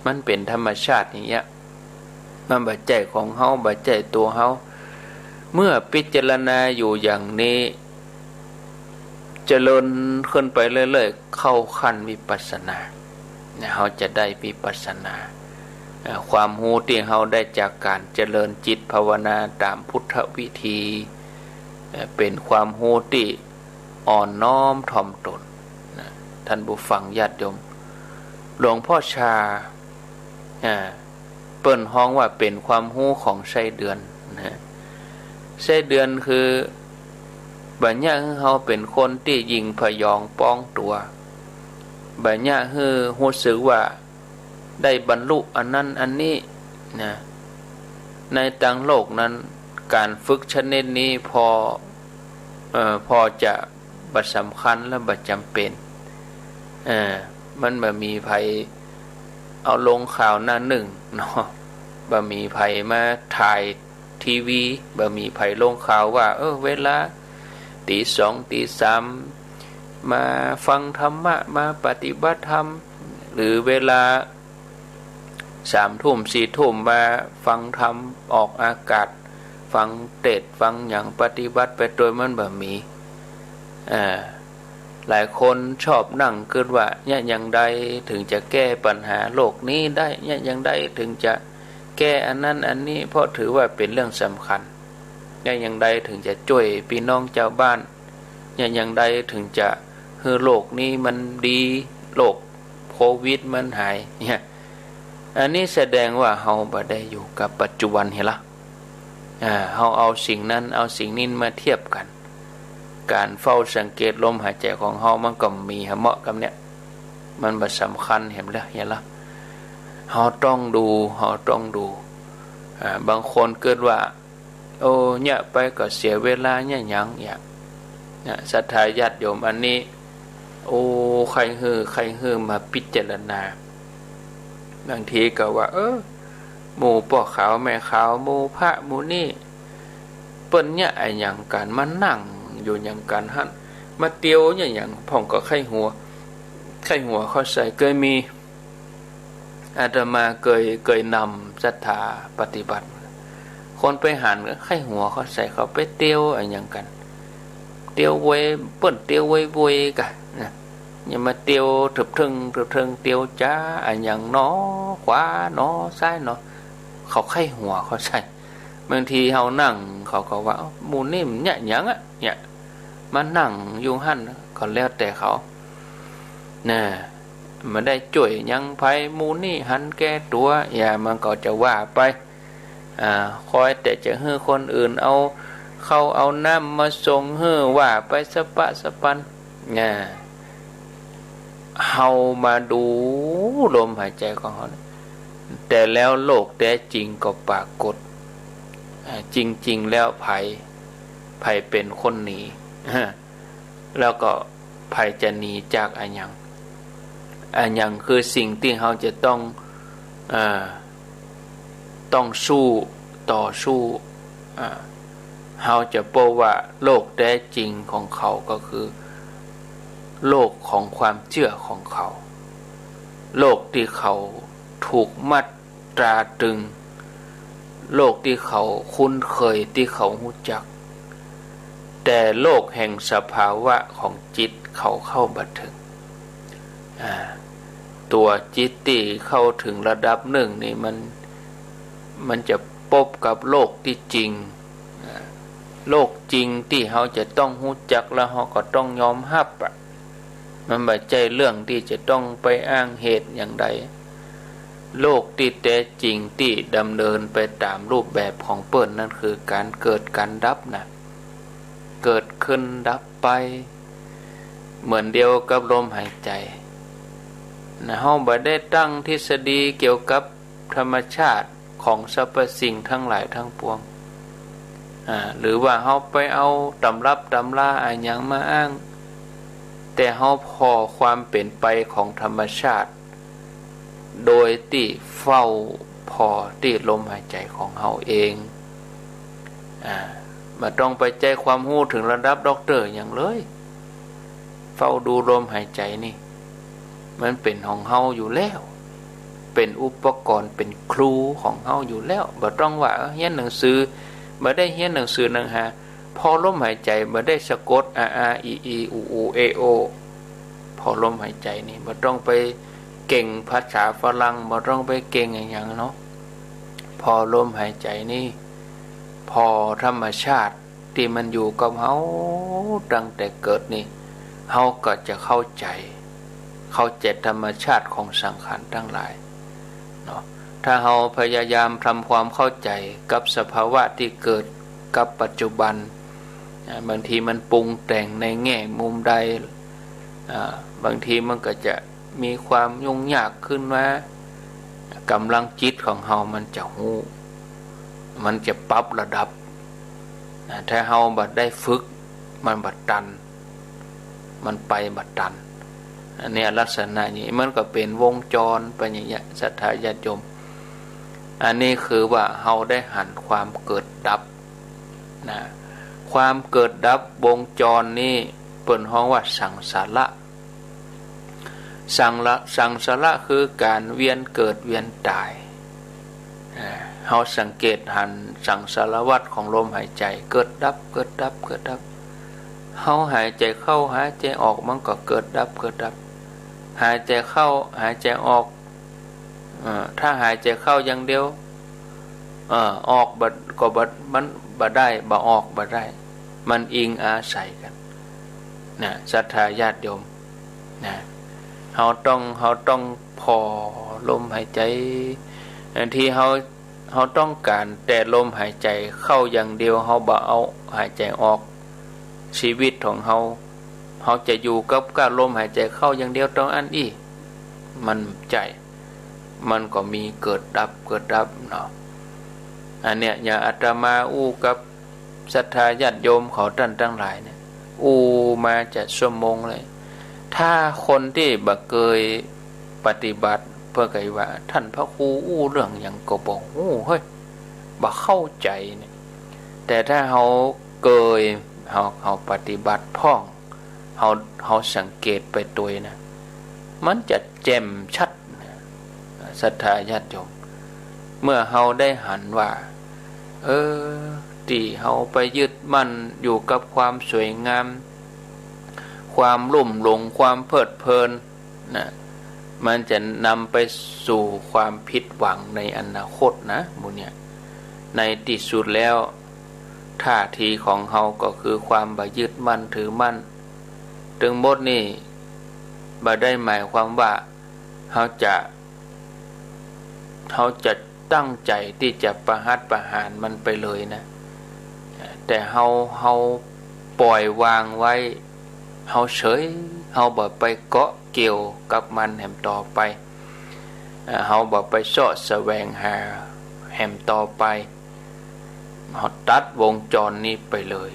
มันเป๋นธรรมชาติอย่างเงี้ย มันบ่ใจ้ของเฮา บ่ใจ้ตั๋วเฮา เมื่อพิจารณาอยู่อย่างนี้ เจริญขึ้นไปเรื่อยๆ เข้าขั้นวิปัสสนา เนี่ย เฮาจะได้วิปัสสนา เอ่อ ความฮู้ตี้เฮาได้จากก๋านเจริญจิตภาวนาต๋ามพุทธวิธี เอ่อ เป๋นความฮู้ตี้อ่อนน้อมถ่อมตน นะ ท่านผู้ฟังญาติโยม หลวงพ่อชา อ่า เปิ้นฮ้องว่าเป๋นความฮู้ของไส้เดือนนะ ไส้เดือนคือ บ่อยากหื้อเฮาเป๋นคนตี้หยิ่งผยองป้องตั๋ว บ่อยากหื้อฮู้สึกว่าได้บรรลุอันนั้นอันนี้นะ ในตางโลกนั้น ก๋านฝึกชนิดนี้ผ่อ เอ่อ ผ่อจะบ่สำคัญและบ่จ๋ำเป๋น เอ่อ มันบ่มีใผเอาลงข่าวหน้านึ่งเนาะ บ่มีใผมาถ่ายทีวี บ่มีใผลงข่าวว่า เออ เวลาตี๋สองตี๋สามมาฟังธรรมะ มาปฏิบัติธรรม หรือเวลา สามทุ่มสี่ทุ่มมาฟังธรรมออกอากาศ ฟังเตสน์ฟังหยังปฏิบัติไปตวย มันบ่มี อ่า หลายคนชอบนั่งกึ๊ดว่า เยียะอย่างใดเถิงจะแก้ปัญหาโลกนี้ได้ เยียะอย่างใดเถิงจะแก้อันนั้นอันนี้ เพราะถือว่าเป๋นเรื่องสำคัญ เยียะอย่างใดเถิงจะจ้วยปี้น้องจาวบ้าน เยียะอย่างใดเถิงจะหื้อโลกนี้มันดี โลกโควิดมันหาย เนี่ย อันนี้แสดงว่าเฮาบ่ได้อยู่กับปัจจุบันเหียละ อ่า เฮาเอาสิ่งนั้นเอาสิ่งนี้มาเทียบกั๋น ก๋านเฝ้าสังเกตลมหายใจ๋ของเฮามันก็มีหาเหมาะกับเนี่ย มันบ่สำคัญเหียละ เหียละ เฮาต้องดู เฮาต้องดู อ่า บางคนกึ๊ดว่า โอ้ เยียะไปก็เสียเวลา เยียะหยัง เยียะ เนี่ย ศรัทธาญาติโยม อันนี้ โอ้ ใค่หื้อ ใค่หื้อมาพิจารณา บางทีก็ว่า เออ หมู่ป้อขาวแม่ขาว หมู่พระหมู่นี่ เปิ้นเยียะอะหยังกั๋น มานั่งอยู่อย่างกั๋นหั้น มาเตียวเยียะหยัง พ่องก็ใค่หัว ใค่หัวเข้าใส่ เกยมี อาตมาเกย เกยนำศรัทธาปฏิบัติ คนไปหันก็ใค่หัวเข้าใส่ เขาไปเตียวอะหยังกั๋น เตียวเวย เปิ้นเตียวเวยๆ กั๋นนะ อย่ามาเตียวเถิบเถิง เถิบเถิง เตียวจ๋าอะหยังหนอ ขวาหนอ ซ้ายหนอ เขาใค่หัวเข้าใส่ บางทีเฮานั่ง เขาก็ว่า เอ้า หมู่นี่มันเยียะหยังอะ เนี่ย มานั่งอยู่หั้น ก็แล้วแต่เขา นะ บ่ได้จ้วยหยังใผ หมู่นี่หันแก่ตั๋ว อย่างมันก็จะว่าไป อ่า คอยแต่จะหื้อคนอื่นเอาข้าวเอาน้ำมาส่งหื้อ ว่าไปสะป๊ะสะปัน นะ เฮามาดูลมหายใจ๋ของเฮา แต่แล้วโลกแต๊จริงก็ปรากฏ อ่า จริงๆ แล้วใผ ใผเป๋นคนหนี แล้วก็ใผจะหนีจากอะหยัง อะหยังคือสิ่งตี้เฮาจะต้อง เอ่อ ต้องสู้ ต่อสู้ อ่า เฮาจะปบว่าโลกแต๊จริงของเขาก็คือ โลกของความเจื้อของเขา โลกตี้เขาถูกมัดตราตรึง โลกตี้เขาคุ้นเคย ตี้เขาฮู้จัก แต่โลกแห่งสภาวะของจิตเขาเข้าบ่เถิง อ่า ตั๋วจิตตี้เข้าเถิงระดับนึ่งนี่มัน มันจะปบกับโลกตี้จริง อ่า โลกจริงตี้เฮาจะต้องฮู้จัก แล้วเฮาก็ต้องยอมฮับอะ มันบ่ใจ้เรื่องตี้จะต้องไปอ้างเหตุอย่างใด โลกตี้แต๊จริงตี้ดำเนินไปต๋ามรูปแบบของเปิ้นนั้นคือก๋านเกิดก๋านดับนะ เกิดขึ้นดับไป เหมือนเดียวกับลมหายใจ๋นะ เฮาบ่ได้ตั้งทฤษฎีเกี่ยวกับธรรมชาติของสรรพสิ่งทั้งหลายทั้งปวง อ่า หรือว่าเฮาไปเอาตำรับตำราอะหยังมาอ้าง แต่เฮาผ่อความเป๋นไปของธรรมชาติ โดยตี้เฝ้าผ่อตี้ลมหายใจ๋ของเฮาเอง อ่า บ่ต้องไปใจ้ความฮู้เถิงระดับด็อกเตอร์หยังเลย เฝ้าดูลมหายใจ๋นี่ มันเป๋นของเฮาอยู่แล้ว เป๋นอุปกรณ์ เป๋นครูของเฮาอยู่แล้ว บ่ต้องว่า เอ้อ เฮียนหนังสือ บ่ได้เฮียนหนังสือหนังหา ผ่อลมหายใจ๋ บ่ได้สะกด อา อา อี อี อู อู เอ โอ ผ่อลมหายใจ๋นี่ บ่ต้องไปเก่งภาษาฝรั่ง บ่ต้องไปเก่งอะหยังเนาะ ผ่อลมหายใจ๋นี่ ผ่อธรรมชาติตี้มันอยู่กับเฮาตั้งแต่เกิดนี่ เฮาก็จะเข้าใจ๋ เข้าใจ๋ธรรมชาติของสังขารทั้งหลายเนาะ ถ้าเฮาพยายามทำความเข้าใจ๋กับสภาวะตี้เกิดกับปัจจุบัน อ่า บางทีมันปรุงแต่งในแง่มุมใด อ่า บางทีมันก็จะมีความยุ่งยากขึ้นมา ก๋ำลังจิตของเฮามันจะฮู้ มันจะปรับระดับ นะ ถ้าเฮาบ่ได้ฝึก มันบ่ตัน มันไปบ่ตัน อันเนี้ยลักษณะนี้ มันก็เป๋นวงจรไปอย่างเงี้ย ศรัทธาญาติโยม อันนี้คือว่าเฮาได้หันความเกิดดับนะ ความเกิดดับวงจรนี้เปิ้นฮ้องว่าสังสาระ สังละ สังสาระคือก๋านเวียนเกิดเวียนต๋าย อ่า เฮาสังเกตหันสังสารวัฏของลมหายใจ๋ เกิดดับ เกิดดับ เกิดดับ เฮาหายใจ๋เข้าหายใจ๋ออกมันก็เกิดดับเกิดดับ หายใจ๋เข้าหายใจ๋ออก เอ่อ ถ้าหายใจ๋เข้าอย่างเดียว เอ่อ ออกบ่ ก็บ่ มันบ่ได้ บ่ออกบ่ได้ มันอิงอาศัยกั๋นนะ ศรัทธาญาติโยมนะ เฮาต้อง เฮาต้องผ่อลมหายใจ๋ อันตี้เฮา เฮาต้องก๋านแต่ลมหายใจ๋เข้าอย่างเดียว เฮาบ่เอาหายใจ๋ออก ชีวิตของเฮา เฮาจะอยู่กับ กับลมหายใจ๋เข้าอย่างเดียวเต้าอั้นอี้ มันใจ้ มันก็มีเกิดดับ เกิดดับเนาะ อันเนี้ย อย่างอาตมาอู้กับศรัทธาญาติโยมเขาต้านตังหลายเนี่ย อู้มาจะชั่วโมงเลย ถ้าคนตี้บ่เกยปฏิบัติ เปิ้นก็ว่า ต้านพระครูอู้เรื่องหยังก็บ่ฮู้เฮ้ย บ่เข้าใจ๋เนี่ย แต่ถ้าเฮาเกย เฮา เฮาปฏิบัติพ่อง เฮา เฮาสังเกตไปตวยนะ มันจะแจ่มชัดนะ ศรัทธาญาติโยม เมื่อเฮาได้หันว่า เออ ตี้เฮาไปยึดมั่นอยู่กับความสวยงาม ความลุ่มหลง ความเพลิดเพลินนะ มันจะนำไปสู่ความผิดหวังในอนาคตนะ หมู่เนี่ย ในตี้สุดแล้ว ท่าทีของเฮาก็คือความบ่ยึดมั่นถือมั่น ตึงหมดนี่ บ่ได้หมายความว่า เฮาจะ เฮาจะตั้งใจ๋ตี้จะประหัตประหารมันไปเลยนะ แต่เฮา เฮาปล่อยวางไว้ เฮาเฉย เฮาบ่ไปเกาะเกี่ยวกับมันแหมต่อไป เอ่อ เฮาบ่ไปเซาะแสวงหาแหมต่อไป เฮาตัดวงจรนี้ไปเลย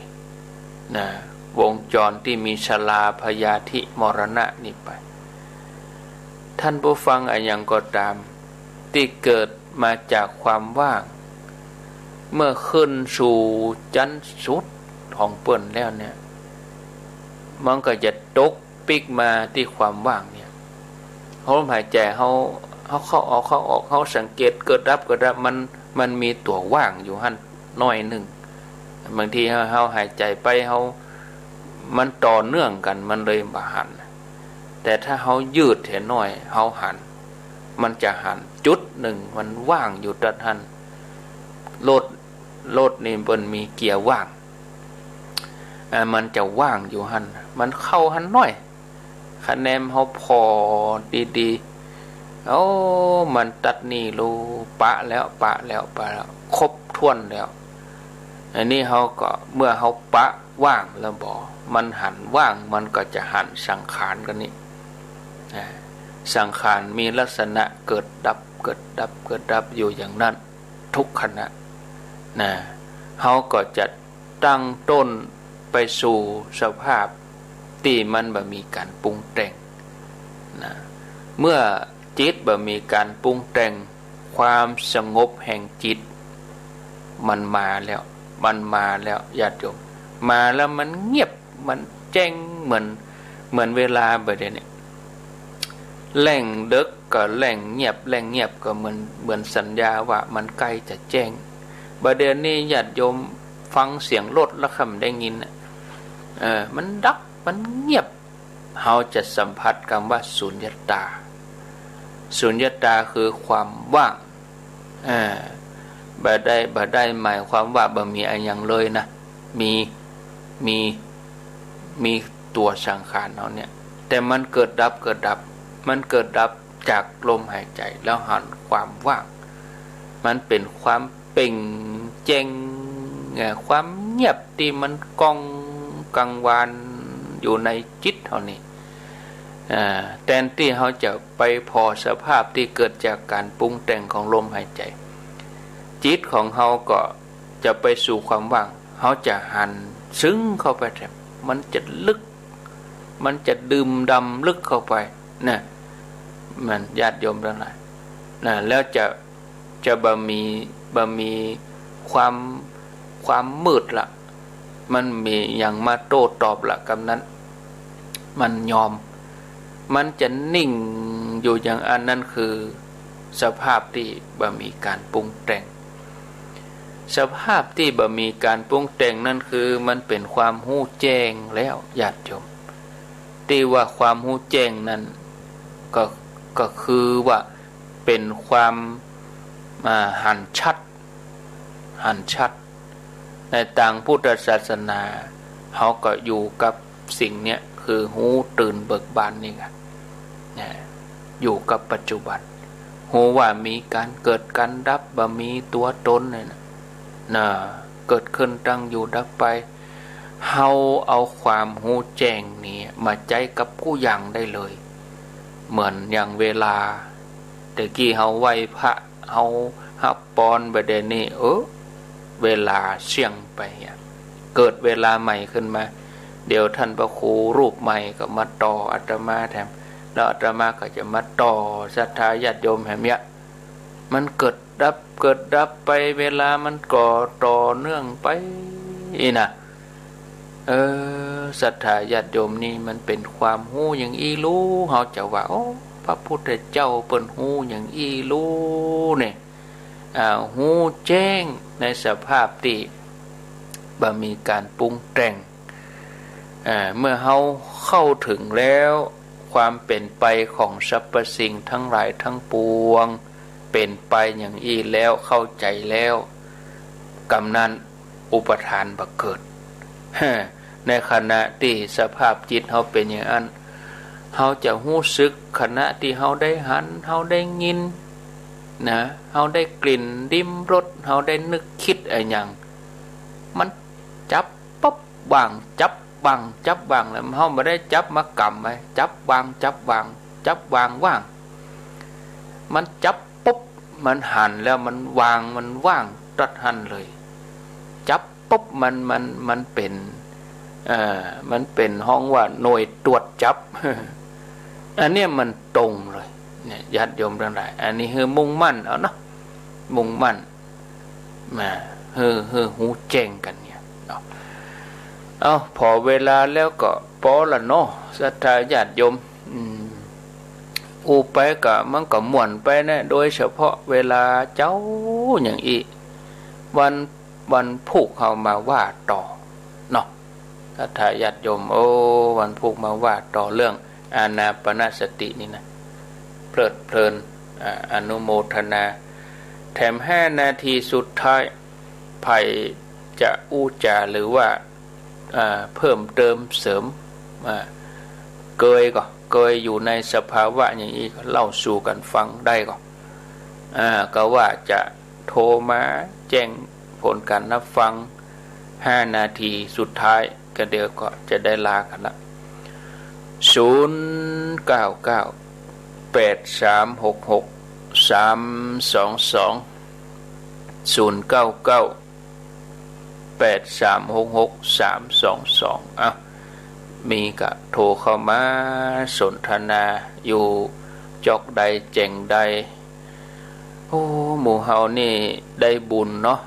นะ วงจรตี้มีชราพยาธิมรณะนี้ไป ท่านผู้ฟัง อะหยังก็ต๋าม ตี้เกิดมาจากความว่าง เมื่อขึ้นสู่จั๊นสุดของเปิ้นแล้วเนี่ย มันก็จะตกปิ๊กมาตี้ความว่างเนี่ย ลมหายใจ๋เฮา เฮาเข้าออก เข้าออก เฮาสังเกตเกิดดับ เกิดดับ มัน มันมีตั๋วว่างอยู่หั้นหน้อยนึ่ง บางทีเฮา เฮาหายใจ๋ไป เฮา มันต่อเนื่องกั๋น มันเลยบ่หัน แต่ถ้าเฮายืดเหียหน้อย เฮาหัน มันจะหันจุดนึ่ง มันว่างอยู่ตั๊ดหั้น รถ รถนี่เปิ้นมีเกียร์ว่าง อ่า มันจะว่างอยู่หั้น มันเข้าหั้นหน้อย คะแนนเฮาผ่อดีๆ โอ้ มันตั๊ดนี่ลู ปะแล้ว ปะแล้ว ปะแล้ว ครบถ้วนแล้ว อันนี้เฮาก็ เมื่อเฮาปะว่างแล้วบ่ มันหันว่าง มันก็จะหันสังขารกั๋นนี่ อ่า สังขารมีลักษณะเกิดดับ เกิดดับ เกิดดับอยู่อย่างนั้นทุกขณะนะ เฮาก็จะตั้งต้นไปสู่สภาพตี้มันบ่มีก๋านปรุงแต่งนะ เมื่อจิตบ่มีก๋านปรุงแต่ง ความสงบแห่งจิต มันมาแล้ว มันมาแล้ว ญาติโยม มาแล้วมันเงียบ มันแจ้ง เหมือน เหมือนเวลาบ่าเดี่ยวนี้ แล่งเดิ็กก็แล่งเงียบ แล่งเงียบก็เหมือน เหมือนสัญญาว่ามันใก้จะแจ้ง บ่าเดี่ยวนี้ญาติโยมฟังเสียงรถแล้วค่ำได้ยินน่ะ เออ มันดับ มันเงียบ เฮาจะสัมผัสกำว่าสุญญตา สุญญตาคือความว่าง อ่า บ่ได้ บ่ได้หมายความว่าบ่มีอะหยังเลยนะ มี มี มีตั๋วสังขารเฮาเนี่ย แต่มันเกิดดับ เกิดดับ มันเกิดดับจากลมหายใจ๋ แล้วหันความว่าง มันเป๋นความ เป่งแจ้ง เอ่อ ความเงียบตี้มันก้องกังวานอยู่ในจิตเฮานี่ อ่า แตนตี้เฮาจะไปผ่อสภาพตี้เกิดจากก๋านปรุงแต่งของลมหายใจ๋ จิตของเฮาก็จะไปสู่ความว่าง เฮาจะหันซึ่งเข้าไปแถม มันจะลึก มันจะดื่มด่ำลึกเข้าไปนะ มันญาติโยมตังหลายนะ แล้วจะ จะบ่มี บ่มีความ ความมืดละ มันบ่มีหยังมาโต้ตอบละ กำนั้น มันยอม มันจะนิ่งอยู่อย่างอั้น นั้นคือสภาพตี้บ่มีก๋านปรุงแต่ง สภาพตี้บ่มีก๋านปรุงแต่งนั้นคือมันเป๋นความฮู้แจ้งแล้ว ญาติโยม ตี้ว่าความฮู้แจ้งนั้นก็ ก็คือว่าเป๋นความ อ่า หันชัด หันชัด ในตางพุทธศาสนา เฮาก็อยู่กับสิ่งเนี้ย คือฮู้ตื่นเบิกบานนี่กะ นะ อยู่กับปัจจุบัน ฮู้ว่ามีก๋านเกิดก๋านดับ บ่มีตั๋วตนเนี่ยนะ นะ เกิดขึ้น ตั้งอยู่ ดับไป เฮาเอาความฮู้แจ้งนี้มาใจ๊กับกู้อย่างได้เลย เหมือนอย่างเวลา แต่กี้เฮาไหว้พระ เฮาฮับปอนไปเดี๋ยวนี้ เออ เวลาเสี้ยงไปอะ เกิดเวลาใหม่ขึ้นมา เดี๋ยวท่านพระครูรูปใหม่ก็มาต่ออาตมาแถม แล้วอาตมาก็จะมาต่อศรัทธาญาติโยมแถมเนี้ย มันเกิดดับ เกิดดับไป เวลามันก็ต่อเนื่องไป นี่นะ เออ ศรัทธาญาติโยม นี่มันเป๋นความฮู้อย่างอี้ลู เฮาจะว่า โอ้ พระพุทธเจ้าเปิ้นฮู้อย่างอี้ลูเนี่ย อ่า ฮู้แจ้งในสภาพตี้บ่มีก๋านปรุงแต่ง อ่า เมื่อเฮาเข้าถึงแล้ว ความเป๋นไปของสรรพสิ่งทั้งหลายทั้งปวง เป๋นไปอย่างอี้แล้ว เข้าใจ๋แล้ว กำนั้นอุปาทานบ่เกิด ในขณะตี้สภาพจิตเฮาเป๋นอย่างอั้น เฮาจะฮู้สึกขณะตี้เฮาได้หัน เฮาได้ยิน นะ เฮาได้กลิ่น ลิ้มรส เฮาได้นึกคิดอะหยัง มันจับปั๊บวาง จับวาง จับวาง แล้วเฮาบ่ได้จับมากำไว้ จับวาง จับวาง จับวาง วาง มันจับปุ๊บ มันหันแล้วมันวาง มันว่างตัดหั้นเลย จับปุ๊บ มัน มัน มันเป๋น เอ่อ มันเป๋นฮ้องว่าหน่วยตรวจจับ อันเนี้ยมันตรงเลย เนี่ย ญาติโยมตังหลาย อันนี้หื้อมุ่งมั่นเอาเนาะ มุ่งมั่น มา หื้อ หื้อฮู้แจ้งกั๋นเนี่ยเนาะ เอ้า พอเวลาแล้วก็ปอละเนาะ ศรัทธาญาติโยม อืม อู้ไปก็มันก็ม่วนไปนะ โดยเฉพาะเวลาเจ๊าอย่างอี้ วัน วันพูกเฮามาว่าต่อเนาะ ศรัทธาญาติโยม โอ้ วันพูกมาว่าต่อเรื่องอานาปานสตินี่นะ เพลิดเพลิน อ่า อนุโมทนา แถมห้านาทีสุดท้าย ใผจะอู้จ๋าหรือว่า อ่า เพิ่มเติมเสริม อ่า เกยก่อ เกยอยู่ในสภาวะอย่างอี้ก็เล่าสู่กั๋นฟังได้ก่อ อ่า ก็ว่าจะโทรมาแจ้งผลก๋านฮับฟัง ห้านาทีสุดท้าย ก็เดี๋ยวก็จะได้ลากั๋นละ ศูนย์เก้าเก้า แปดสามหกหก สามสองสอง ศูนย์เก้าเก้า แปดสามหกหก สามสองสอง อ้าว มีก็โทรเข้ามาสนทนาอยู่จอกใดแจ่งใด โอ้ หมู่เฮานี่ได้บุญเนาะ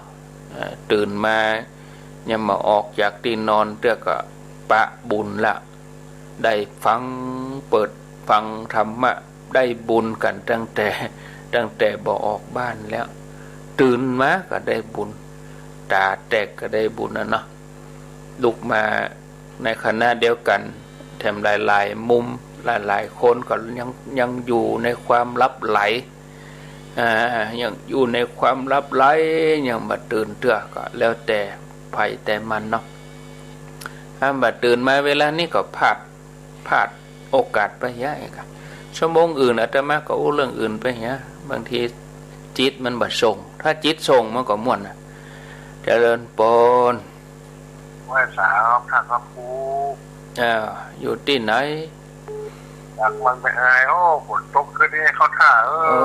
เอ่อ ตื่นมายังบ่ออกจากตี้นอนเตื้อก็ปะบุญละ ได้ฟัง เปิดฟังธรรมะ ได้บุญกั๋นตั้งแต่ ตั้งแต่บ่ออกบ้านแล้ว ตื่นมาก็ได้บุญ ต๋าแตกก็ได้บุญน่ะเนาะ ลุกมาในขณะเดียวกั๋น แถมหลายๆ มุม หลายๆ คนก็ยัง ยังอยู่ในความหลับไหล อ่า ยังอยู่ในความหลับไหล ยังบ่ตื่นเตื้อ ก็แล้วแต่ใผแต่มันเนาะ ถ้าบ่ตื่นมาเวลานี้ก็พลาด พลาดโอกาสไปเหีย ชั่วโมงอื่นอาตมาก็อู้เรื่องอื่นไปเหีย บางทีจิตมันบ่ส่ง ถ้าจิตส่งมันก็ม่วนน่ะ เจริญปอน ไหว้สาครับ ท่านพระครู อ่า อยู่ตี้ไหน จากเมืองแม่อาย โอ้ ฝนตกคืนนี้เข้าท่าเอ้ย โอ้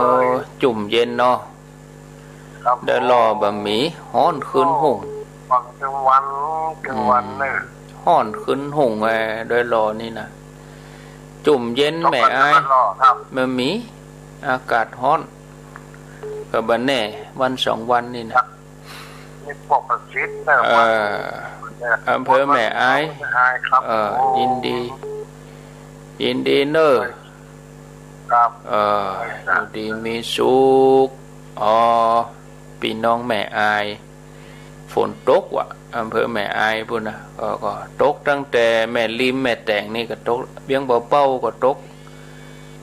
จุ่มเย็นเนาะ ครับ ได้รอบ่าหมี ฮ้อนขึ้นหุง ฟังเต็มวัน เต็มวัน อืม เน่อ ฮ้อนขึ้นหุง เอ้ย ได้รอนี่นะ จุ่มเย็น ตกกัน แม่อาย ตลอดครับ บ่าหมี อากาศฮ้อน ก็บ่แน่ วันสองวันนี่นะ นี่ปกตินะ เออ อำเภอแม่อาย แม่อายครับ เออ โอ้ ยินดี ยินดีเน่อ ครับ เออ ครับ อยู่ดีมีสุข อ๋อ ปี้น้องแม่อาย ฝนตกว่ะ อำเภอแม่อายปู้นนะ ก็ ก็ตกตั้งแต่แม่ริมแม่แตงนี่ก็ตก เวียงป่าเป้าก็ตก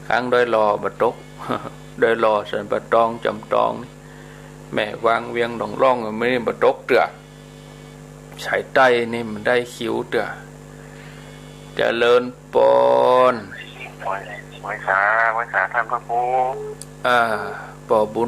ข้างดอยหล่อบ่ตก ดอยหล่อ สันป่าตอง จอมตองนี่ แม่วาง เวียงหนองล่อง มันนี่บ่ตกเตื้อ สายใต้นี่มันได้คิวเตื้อ เจริญปอน ไหว้สา ไหว้สาต้านพระครู อ่า ปอบุญ